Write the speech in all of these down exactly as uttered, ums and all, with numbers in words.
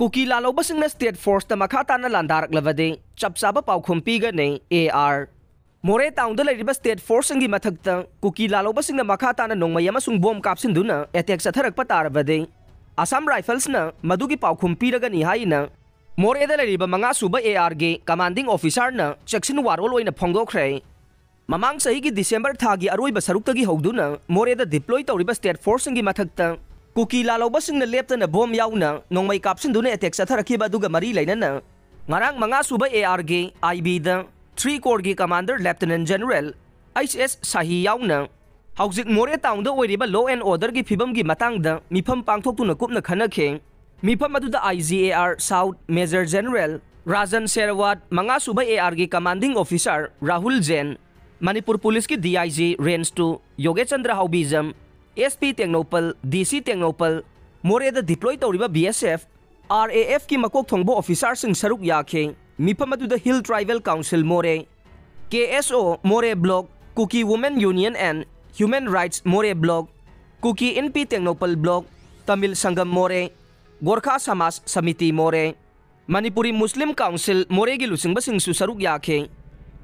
ꯀꯨꯀꯤ ꯂꯥꯜꯍꯧꯕꯁꯤꯡꯅ state ꯐꯣꯔꯁꯇ ꯃꯈꯥ ꯇꯥꯅ ꯂꯥꯟꯗꯥꯔꯛꯂꯕꯗꯤ ꯆꯞ ꯆꯥꯕ ꯄꯥꯎꯈꯨꯝ ꯄꯤꯒꯅꯤ꯫ A R. ꯃꯣꯔꯦ ꯇꯥꯎꯟꯗ ꯂꯩꯔꯤꯕ ꯁ꯭ꯇꯦꯠ ꯐꯣꯔꯁꯁꯤꯡꯒꯤ ꯃꯊꯛꯇ ꯀꯨꯀꯤ ꯂꯥꯜꯍꯧꯕꯁꯤꯡꯅ ꯃꯈꯥ ꯇꯥꯅ ꯅꯣꯡꯃꯩ ꯑꯃꯁꯨꯡ ꯕꯣꯝ ꯀꯥꯞꯁꯤꯟꯗꯨꯅ ꯑꯦꯇꯦꯛ ꯆꯠꯊꯔꯛꯄ ꯇꯥꯔꯕꯗꯤ ꯑꯁꯥꯝ ꯔꯥꯏꯐꯜꯁꯅ ꯃꯗꯨꯒꯤ ꯄꯥꯎꯈꯨꯝ ꯄꯤꯔꯒꯅꯤ ꯍꯥꯏꯅ ꯃꯣꯔꯦꯗ ꯂꯩꯔꯤꯕ ꯃꯉꯥ ꯁꯨꯕ ꯑꯦ ꯑꯥꯔꯒꯤ ꯀꯃꯥꯟꯗꯤꯡ ꯑꯣꯐꯤꯁꯥꯔꯅ ꯆꯦꯛꯁꯤꯟ ꯋꯥꯔꯣꯜ ꯑꯣꯏꯅ ꯐꯣꯡꯗꯣꯛꯈ꯭ꯔꯦ꯫ ꯃꯃꯥꯡ ꯆꯍꯤꯒꯤ ꯗꯤꯁꯦꯝꯕꯔ ꯊꯥꯒꯤ ꯑꯔꯣꯏꯕ ꯁꯔꯨꯛꯇꯒꯤ ꯍꯧꯗꯨꯅ ꯃꯣꯔꯦꯗ ꯗꯤꯄ꯭ꯂꯣꯏ ꯇꯧꯔꯤꯕ ꯁ꯭ꯇꯦꯠ ꯐꯣꯔꯁꯁꯤꯡꯒꯤ ꯃꯊꯛꯇ ꯀꯨꯀꯤ ꯂꯥꯜꯍꯧꯕꯁꯤꯡꯅ ꯂꯦꯞꯇꯅ ꯕꯣꯝ ꯌꯥꯎꯅ ꯅꯣꯡꯃꯩ ꯀꯥꯞꯁꯤꯟꯗꯨꯅ ꯑꯦꯇꯦꯛ ꯆꯠꯊꯔꯛꯈꯤꯕ ꯑꯗꯨꯒ ꯃꯔꯤ ꯂꯩꯅꯅ ꯉꯔꯥꯡ ꯃꯉꯥ ꯁꯨꯕ ꯑꯦ ꯑꯥꯔꯒꯤ ꯑꯥꯏ ꯕꯤꯗ ꯊ꯭ꯔꯤ ꯀꯣꯔꯒꯤ ꯀꯃꯥꯟꯗꯔ ꯂꯦꯐꯇꯤꯅꯦꯟ ꯖꯦꯅꯔꯦꯜ ꯑꯩꯆ ꯑꯦꯁ ꯁꯥꯍꯤ ꯌꯥꯎꯅ ꯍꯧꯖꯤꯛ ꯃꯣꯔꯦ ꯇꯥꯎꯟꯗ ꯑꯣꯏꯔꯤꯕ law and orderꯒꯤ ꯐꯤꯕꯝꯒꯤ ꯃꯇꯥꯡꯗ ꯃꯤꯐꯝ ꯄꯥꯡꯊꯣꯛꯇꯨꯅ ꯀꯨꯞꯅ ꯈꯟꯅꯈꯤ꯫ ꯃꯤꯐꯝ ꯑꯗꯨꯗ I G A R south major general Rajan Sherawat, ꯃꯉꯥ ꯁꯨꯕ ꯑꯦ ꯑꯥꯔꯒꯤ ꯀꯃꯥꯟꯗꯤꯡ ꯑꯣꯐꯤꯁꯥꯔ ꯔꯥꯍꯨꯜ ꯖꯦꯟ, ꯃꯅꯤꯄꯨꯔ ꯄꯨꯂꯤꯁꯀꯤ D I G range two Yogechandra Haobijam, S P Tengnoupal, D C Tengnoupal, ꯃꯣꯔꯦꯗ ꯗꯤꯄ꯭ꯂꯣꯏ ꯇꯧꯔꯤꯕ B S F, R A ꯑꯦꯐꯀꯤ ꯃꯀꯣꯛ ꯊꯣꯡꯕ ꯑꯣꯐꯤꯁꯥꯔꯁꯤꯡ ꯁꯔꯨꯛ ꯌꯥꯈꯤ꯫ ꯃꯤꯐꯝ ꯑꯗꯨꯗ ꯍꯤꯜ ꯇ꯭ꯔꯥꯏꯕꯦꯜ ꯀꯥꯎꯟꯁꯤꯜ ꯃꯣꯔꯦ, ꯀꯦ S O Moreh block, Kuki women union and human rights Moreh block, Kuki Inpi Tengnoupal block, Tamil Sangam Moreh, Gorkha ꯁꯃꯥꯖ ꯁꯃꯤꯇꯤ ꯃꯣꯔꯦ, ꯃꯅꯤꯄꯨꯔꯤ ꯃꯨꯁꯂꯤꯝ ꯀꯥꯎꯟꯁꯤꯜ ꯃꯣꯔꯦꯒꯤ ꯂꯨꯆꯤꯡꯕꯁꯤꯡꯁꯨ ꯁꯔꯨꯛ ꯌꯥꯈꯤ꯫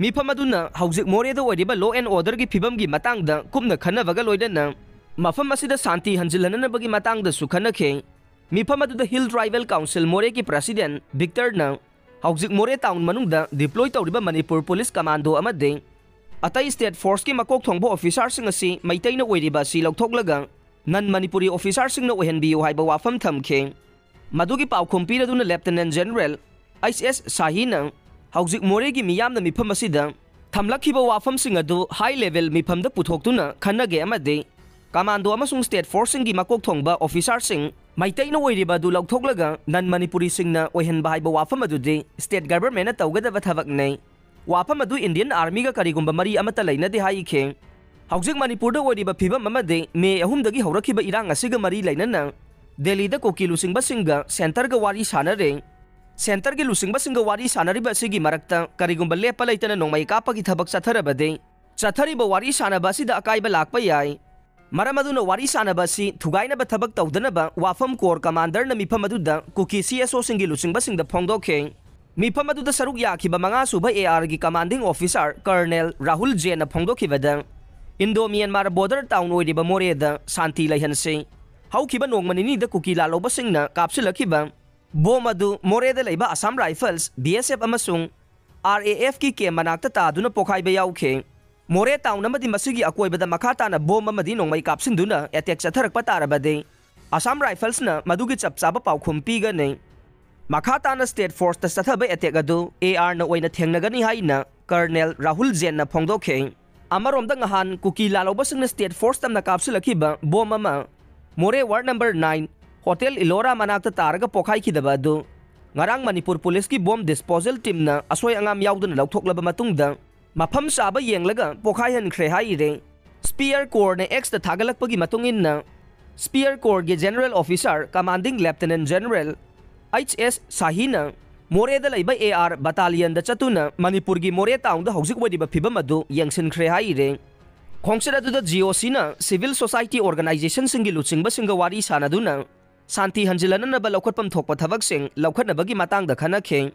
ꯃꯤꯐꯝ ꯑꯗꯨꯅ ꯍꯧꯖꯤꯛ ꯃꯣꯔꯦꯗ ꯑꯣꯏꯔꯤꯕ law and orderꯒꯤ ꯐꯤꯕꯝꯒꯤ ꯃꯇꯥꯡꯗ ꯀꯨꯞꯅ ꯈꯟꯅꯕꯒ ꯂꯣꯏꯅꯅ ꯃꯐꯝ ꯑꯁꯤꯗ ꯁꯥꯟꯇꯤ ꯍꯟꯖꯤꯜꯍꯟꯅꯕꯒꯤ ꯃꯇꯥꯡꯗꯁꯨ ꯈꯟꯅꯈꯤ꯫ ꯃꯤꯐꯝ ꯑꯗꯨꯗ ꯍꯤꯜ ꯇ꯭ꯔꯥꯏꯕꯦꯜ ꯀꯥꯎꯟꯁꯤꯜ ꯃꯣꯔꯦꯒꯤ ꯄ꯭ꯔꯁꯤꯗꯦꯟ ꯚꯤꯛꯇꯔꯅ ꯍꯧꯖꯤꯛ ꯃꯣꯔꯦ ꯇꯥꯎꯟ ꯃꯅꯨꯡꯗ ꯗꯤꯄ꯭ꯂꯣꯏ ꯇꯧꯔꯤꯕ ꯃꯅꯤꯄꯨꯔ ꯄꯨꯂꯤꯁ ꯀꯃꯥꯟꯗꯣ ꯑꯃꯗꯤ ꯑꯇꯩ ꯁ꯭ꯇꯦꯠ ꯐꯣꯔꯁꯀꯤ ꯃꯀꯣꯛ ꯊꯣꯡꯕ ꯑꯣꯐꯤꯁꯥꯔꯁꯤꯡ ꯑꯁꯤ ꯃꯩꯇꯩꯅ ꯑꯣꯏꯔꯤꯕ ꯑꯁꯤ ꯂꯧꯊꯣꯛꯂꯒ ꯅꯟ ꯃꯅꯤꯄꯨꯔꯤ ꯑꯣꯐꯤꯁꯥꯔꯁꯤꯡꯅ ꯑꯣꯏꯍꯟꯕꯤꯌꯨ ꯍꯥꯏꯕ ꯋꯥꯐꯝ ꯊꯝꯈꯤ꯫ ꯃꯗꯨꯒꯤ ꯄꯥꯎꯈꯨꯝ ꯄꯤꯔꯗꯨꯅ ꯂꯦꯐꯇꯤꯅꯦꯟ ꯖꯦꯅꯔꯦꯜ ꯑꯩꯆ ꯑꯦꯁ ꯁꯥꯍꯤꯅ ꯍꯧꯖꯤꯛ ꯃꯣꯔꯦꯒꯤ ꯃꯤꯌꯥꯝꯅ ꯃꯤꯐꯝ ꯑꯁꯤꯗ ꯊꯝꯂꯛꯈꯤꯕ ꯋꯥꯐꯝꯁꯤꯡ ꯑꯗꯨ ꯍꯥꯏ ꯂꯦꯚꯦꯜ ꯃꯤꯐꯝꯗ ꯄꯨꯊꯣꯛꯇꯨꯅ ꯈꯟꯅꯒꯦ ꯑꯃꯗꯤ ꯀꯃꯥꯟꯗꯣ ꯑꯃꯁꯨꯡ ꯁ꯭ꯇꯦꯠ ꯐꯣꯔꯁꯁꯤꯡꯒꯤ ꯃꯀꯣꯛ ꯊꯣꯡꯕ ꯑꯣꯐꯤꯁꯥꯔꯁꯤꯡ ꯃꯩꯇꯩꯅ ꯑꯣꯏꯔꯤꯕ ꯑꯗꯨ ꯂꯧꯊꯣꯛꯂꯒ ꯅꯟ ꯃꯅꯤꯄꯨꯔꯤꯁꯤꯡꯅ ꯑꯣꯏꯍꯟꯕ ꯍꯥꯏꯕ ꯋꯥꯐꯝ ꯑꯗꯨꯗꯤ ꯁ꯭ꯇꯦꯠ ꯒꯚꯔꯟꯃꯦꯟꯠꯅ ꯇꯧꯒꯗꯕ ꯊꯕꯛꯅꯤ꯫ ꯋꯥꯐꯝ ꯑꯗꯨ ꯏꯟꯗꯤꯌꯟ ꯑꯥꯔꯃꯤꯒ ꯀꯔꯤꯒꯨꯝꯕ ꯃꯔꯤ ꯑꯃꯠꯇ ꯂꯩꯅꯗꯦ ꯍꯥꯏꯈꯤ꯫ ꯍꯧꯖꯤꯛ ꯃꯅꯤꯄꯨꯔꯗ ꯑꯣꯏꯔꯤꯕ ꯐꯤꯕꯝ ꯑꯃꯗꯤ ꯃꯦ ꯑꯍꯨꯝꯗꯒꯤ ꯍꯧꯔꯛꯈꯤꯕ ꯏꯔꯥꯡ ꯑꯁꯤꯒ ꯃꯔꯤ ꯂꯩꯅꯅ ꯗꯦꯜꯂꯤꯗ ꯀꯨꯀꯤ ꯂꯨꯆꯤꯡꯕꯁꯤꯡꯒ ꯁꯦꯟꯇꯔꯒ ꯋꯥꯔꯤ ꯁꯥꯟꯅꯔꯦ꯫ ꯁꯦꯟꯇꯔꯒꯤ ꯂꯨꯆꯤꯡꯕꯁꯤꯡꯒ ꯋꯥꯔꯤ ꯁꯥꯟꯅꯔꯤꯕ ꯑꯁꯤꯒꯤ ꯃꯔꯛꯇ ꯀꯔꯤꯒꯨꯝꯕ ꯂꯦꯞꯄ ꯂꯩꯇꯅ ꯅꯣꯡꯃꯩ ꯀꯥꯞꯄꯒꯤ ꯊꯕꯛ ꯆꯠꯊꯔꯕꯗꯤ ꯆꯠꯊꯔꯤꯕ ꯋꯥꯔꯤ ꯁꯥꯟꯅꯕ ꯑꯁꯤꯗ ꯑꯀꯥꯏꯕ ꯂꯥꯛꯄ ꯌꯥꯏ꯫ ꯃꯔꯝ ꯑꯗꯨꯅ ꯋꯥꯔꯤ ꯁꯥꯅꯕ ꯑꯁꯤ ꯊꯨꯒꯥꯏꯅꯕ ꯊꯕꯛ ꯇꯧꯗꯅꯕ ꯋꯥꯐꯝ ꯀꯣꯔ ꯀꯃꯥꯟꯗꯔꯅ ꯃꯤꯐꯝ ꯑꯗꯨꯗ ꯀꯨꯀꯤ ꯁꯤ ꯑꯦꯁ ꯑꯣꯁꯤꯡꯒꯤ ꯂꯨꯆꯤꯡꯕꯁꯤꯡꯗ ꯐꯣꯡꯗꯣꯛꯈꯤ꯫ ꯃꯤꯐꯝ ꯑꯗꯨꯗ ꯁꯔꯨꯛ ꯌꯥꯈꯤꯕ ꯃꯉꯥ ꯁꯨꯕ ꯑꯦ ꯑꯥꯔꯒꯤ ꯀꯃꯥꯟꯗꯤꯡ ꯑꯣꯐꯤꯁꯥꯔ ꯀꯔꯅꯦꯜ ꯔꯥꯍꯨꯜ ꯖꯦꯟꯅ ꯐꯣꯡꯗꯣꯛꯈꯤꯕꯗ, ꯏꯟꯗꯣ ꯃ꯭ꯌꯥꯟꯃꯥꯔ ꯕꯣꯔꯗꯔ ꯇꯥꯎꯟ ꯑꯣꯏꯔꯤꯕ ꯃꯣꯔꯦꯗ ꯁꯥꯟꯇꯤ ꯂꯩꯍꯟꯁꯤ꯫ ꯍꯧꯈꯤꯕ ꯅꯣꯡꯃ ꯅꯤꯅꯤꯗ ꯀꯨꯀꯤ ꯂꯥꯜꯍꯧꯕꯁꯤꯡꯅ ꯀꯥꯞꯁꯤꯜꯂꯛꯈꯤꯕ ꯕꯣꯝ ꯑꯗꯨ ꯃꯣꯔꯦꯗ ꯂꯩꯕ Assam rifles, B S F ꯑꯃꯁꯨꯡ ꯑꯥꯔ ꯑꯦ ꯑꯦꯐꯀꯤ ꯀꯦꯝ ꯃꯅꯥꯛꯇ ꯇꯥꯗꯨꯅ ꯄꯣꯈꯥꯏꯕ ꯌꯥꯎꯈꯤ꯫ ꯃꯣꯔꯦ ꯇꯥꯎꯟ ꯑꯃꯗꯤ ꯃꯁꯤꯒꯤ ꯑꯀꯣꯏꯕꯗ ꯃꯈꯥ ꯇꯥꯅ ꯕꯣꯝ ꯑꯃꯗꯤ ꯅꯣꯡꯃꯩ ꯀꯥꯞꯁꯤꯟꯗꯨꯅ ꯑꯦꯇꯦꯛ ꯆꯠꯊꯔꯛꯄ ꯇꯥꯔꯕꯗꯤ ꯑꯁꯥꯝ ꯔꯥꯏꯐꯜꯁꯅ ꯃꯗꯨꯒꯤ ꯆꯞ ꯆꯥꯕ ꯄꯥꯎꯈꯨꯝ ꯄꯤꯒꯅꯤ꯫ ꯃꯈꯥ ꯇꯥꯅ ꯁ꯭ꯇꯦꯠ ꯐꯣꯔꯁꯇ ꯆꯠꯊꯕ ꯑꯦꯇꯦꯛ ꯑꯗꯨ ꯑꯦ ꯑꯥꯔꯅ ꯑꯣꯏꯅ ꯊꯦꯡꯅꯒꯅꯤ ꯍꯥꯏꯅ ꯀꯔꯅꯦꯜ ꯔꯥꯍꯨꯜ ꯖꯦꯟꯅ ꯐꯣꯡꯗꯣꯛꯈꯤ꯫ ꯑꯃꯔꯣꯝꯗ ꯉꯍꯥꯟ ꯀꯨꯀꯤ ꯂꯥꯜꯍꯧꯕꯁꯤꯡꯅ ꯁ꯭ꯇꯦꯠ ꯐꯣꯔꯁ ꯇꯝꯅ ꯀꯥꯞꯁꯤꯜꯂꯛꯈꯤꯕ ꯕꯣꯝ ꯑꯃ ꯃꯣꯔꯦ ward number nine hotel Ellora ꯃꯅꯥꯛꯇ ꯇꯥꯔꯒ ꯄꯣꯈꯥꯏꯈꯤꯗꯕ ꯑꯗꯨ ꯉꯔꯥꯡ ꯃꯅꯤꯄꯨꯔ ꯄꯨꯂꯤꯁꯀꯤ ꯕꯣꯝ ꯗꯤꯁꯄꯣꯖꯦꯜ ꯇꯤꯝꯅ ꯑꯁꯣꯏ ꯑꯉꯥꯝ ꯌꯥꯎꯗꯅ ꯂꯧꯊꯣꯛꯂꯕ ꯃꯇꯨꯡꯗ ꯃꯐꯝ ꯆꯥꯕ ꯌꯦꯡꯂꯒ ꯄꯣꯈꯥꯏꯍꯟꯈ꯭ꯔꯦ ꯍꯥꯏꯔꯦ꯫ ꯁ꯭ꯄꯤꯌꯔ ꯀꯣꯔꯅ ꯑꯦꯛꯁꯇ ꯊꯥꯒꯠꯂꯛꯄꯒꯤ ꯃꯇꯨꯡ ꯏꯟꯅ, ꯁ꯭ꯄꯤꯌꯔ ꯀꯣꯔꯒꯤ general officer commanding ꯂꯦꯐꯇꯤꯅꯦꯟ general H ꯑꯦꯁ ꯁꯥꯍꯤꯅ ꯃꯣꯔꯦꯗ ꯂꯩꯕ ꯑꯦ ꯑꯥꯔ ꯕꯇꯥꯂꯤꯌꯟꯗ ꯆꯠꯇꯨꯅ ꯃꯅꯤꯄꯨꯔꯒꯤ ꯃꯣꯔꯦ ꯇꯥꯎꯟꯗ ꯍꯧꯖꯤꯛ ꯑꯣꯏꯔꯤꯕ ꯐꯤꯕꯝ ꯑꯗꯨ ꯌꯦꯡꯁꯤꯟꯈ꯭ꯔꯦ ꯍꯥꯏꯔꯦ꯫ ꯈꯣꯡꯆꯠ ꯑꯗꯨꯗ ꯖꯤ ꯑꯣ ꯁꯤꯅ ꯁꯤꯚꯤꯜ ꯁꯣꯁꯥꯏꯇꯤ ꯑꯣꯔꯒꯅꯥꯏꯖꯦꯁꯟꯁꯤꯡꯒꯤ ꯂꯨꯆꯤꯡꯕꯁꯤꯡꯒ ꯋꯥꯔꯤ ꯁꯥꯅꯗꯨꯅ ꯁꯥꯟꯇꯤ ꯍꯟꯖꯤꯜꯍꯟꯅꯅꯕ ꯂꯧꯈꯠꯐꯝ ꯊꯣꯛꯄ ꯊꯕꯛꯁꯤꯡ ꯂꯧꯈꯠꯅꯕꯒꯤ ꯃꯇꯥꯡꯗ ꯈꯟꯅꯈꯤ꯫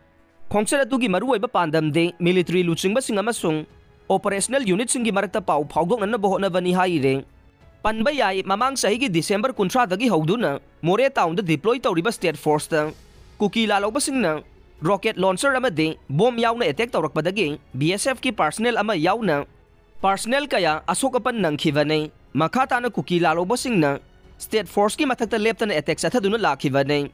ꯈꯣꯡꯆꯠ ꯑꯗꯨꯒꯤ ꯃꯔꯨꯑꯣꯏꯕ ꯄꯥꯟꯗꯝꯗꯤ ꯃꯤꯂꯤꯇꯔꯤ ꯂꯨꯆꯤꯡꯕꯁꯤꯡ ꯑꯃꯁꯨꯡ ꯑꯣꯄꯔꯦꯁꯅꯦꯜ ꯌꯨꯅꯤꯠꯁꯤꯡꯒꯤ ꯃꯔꯛꯇ ꯄꯥꯎ ꯐꯥꯎꯗꯣꯛꯅꯅꯕ ꯍꯣꯠꯅꯕꯅꯤ ꯍꯥꯏꯔꯦ꯫ ꯄꯟꯕ ꯌꯥꯏ, ꯃꯃꯥꯡ ꯆꯍꯤꯒꯤ ꯗꯤꯁꯦꯝꯕꯔ ꯀꯨꯟꯊ꯭ꯔꯥꯗꯒꯤ ꯍꯧꯗꯨꯅ ꯃꯣꯔꯦ ꯇꯥꯎꯟꯗ ꯗꯤꯄ꯭ꯂꯣꯏ ꯇꯧꯔꯤꯕ ꯁ꯭ꯇꯦꯠ ꯐꯣꯔꯁꯇ ꯀꯨꯀꯤ ꯂꯥꯜꯍꯧꯕꯁꯤꯡꯅ ꯔꯣꯀꯦꯠ ꯂꯣꯟꯆꯔ ꯑꯃꯗꯤ ꯕꯣꯝ ꯌꯥꯎꯅ ꯑꯦꯇꯦꯛ ꯇꯧꯔꯛꯄꯗꯒꯤ ꯕꯤ ꯑꯦꯁ ꯑꯦꯐꯀꯤ ꯄꯥꯔꯁꯅꯦꯜ ꯑꯃ ꯌꯥꯎꯅ ꯄꯥꯔꯁꯅꯦꯜ ꯀꯌꯥ ꯑꯁꯣꯛ ꯑꯄꯟ ꯅꯪꯈꯤꯕꯅꯤ꯫ ꯃꯈꯥ ꯇꯥꯅ ꯀꯨꯀꯤ ꯂꯥꯜꯍꯧꯕꯁꯤꯡꯅ ꯁ꯭ꯇꯦꯠ ꯐꯣꯔꯁꯀꯤ ꯃꯊꯛꯇ ꯂꯦꯞꯇꯅ ꯑꯦꯇꯦꯛ ꯆꯠꯊꯗꯨꯅ ꯂꯥꯛꯈꯤꯕꯅꯤ꯫